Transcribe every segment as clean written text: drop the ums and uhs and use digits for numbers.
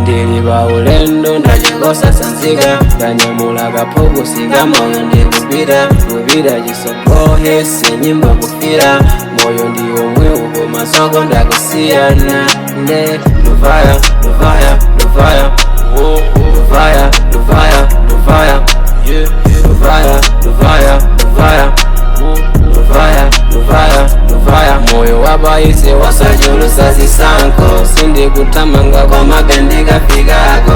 Ndili pa ulendo, ndachikosa sanzika, ndanyamula kaphukusi kamoyo, ndikupita kupita chisokohe senyimbo kufira moyo ndi omwe uko masoko ndakusiyana nde luvaya luvaya luvaya luvaya luvaya luvaya luvaya luvaya luvaya luvaya luvaya luvaya. Moyo wapaise wasachulusa zisankho, sindikutamanga komabe ndikafikako.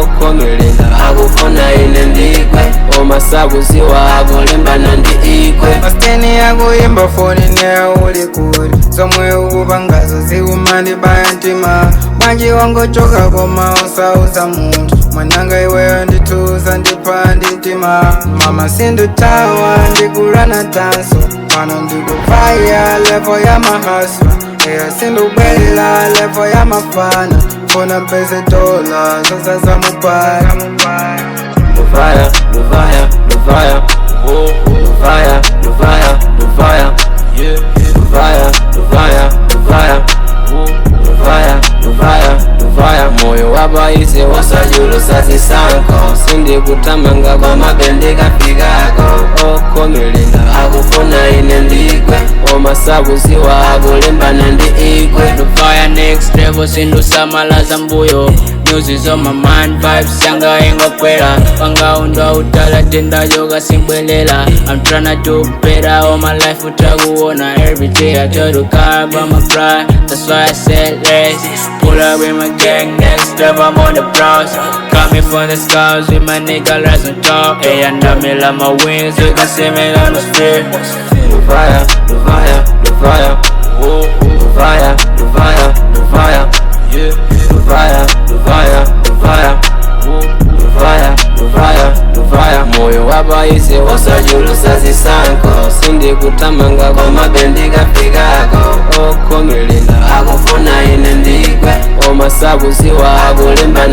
Okhomelela akufuna ine ndikwe, omasakuziwa akulimbana ndi ikwe. Pasteni yakuyimba foni neya uli kuli, zomwe ukupangazo zikumandibaya mtima. Bwanji wangochoka koma usauza munthu? Mwananga iweyo ndithuza ndipha ndi mtima. Mama, sindutawa, ndikulana danso pano, ndikuvaya level ya mahaswa eya, sindubwelela level ya mafana, funa mpeze dola zozaza mupaya. Luvaya luvaya luvaya luvaya luvaya luvaya luvaya luvaya luvaya luvaya luvaya luvaya. Moyo wapaise wasachulusa zisankho, sindikutamanga komabe ndikafikako. Okhomelela akufuna ine ndikwe, omasakuziwa akulimbana ndi ikwe. Luvaya next level, sindusamala mbuyo. Music on my mind, vibes yanga ingokwela. Wanga utala tenda yoga simbwelela. I'm tryna do better all my life, utakuona. Every day I tell the car about my pride. That's why I said less. Pull up with my gang, next level, I'm on the browse. Coming from the skies with my nigga rise on top. Hey, I know me like my wings, you can see me on the street. Luvaya luvaya luvaya luvaya luvaya luvaya luvaya luvaya luvaya luvaya luvaya luvaya. Moyo wapaise wasachulusa zisankho, sindikutamanga komabe ndikafikako. Okhomelela akufuna ine ndikwe, omasakuziwa akulimbana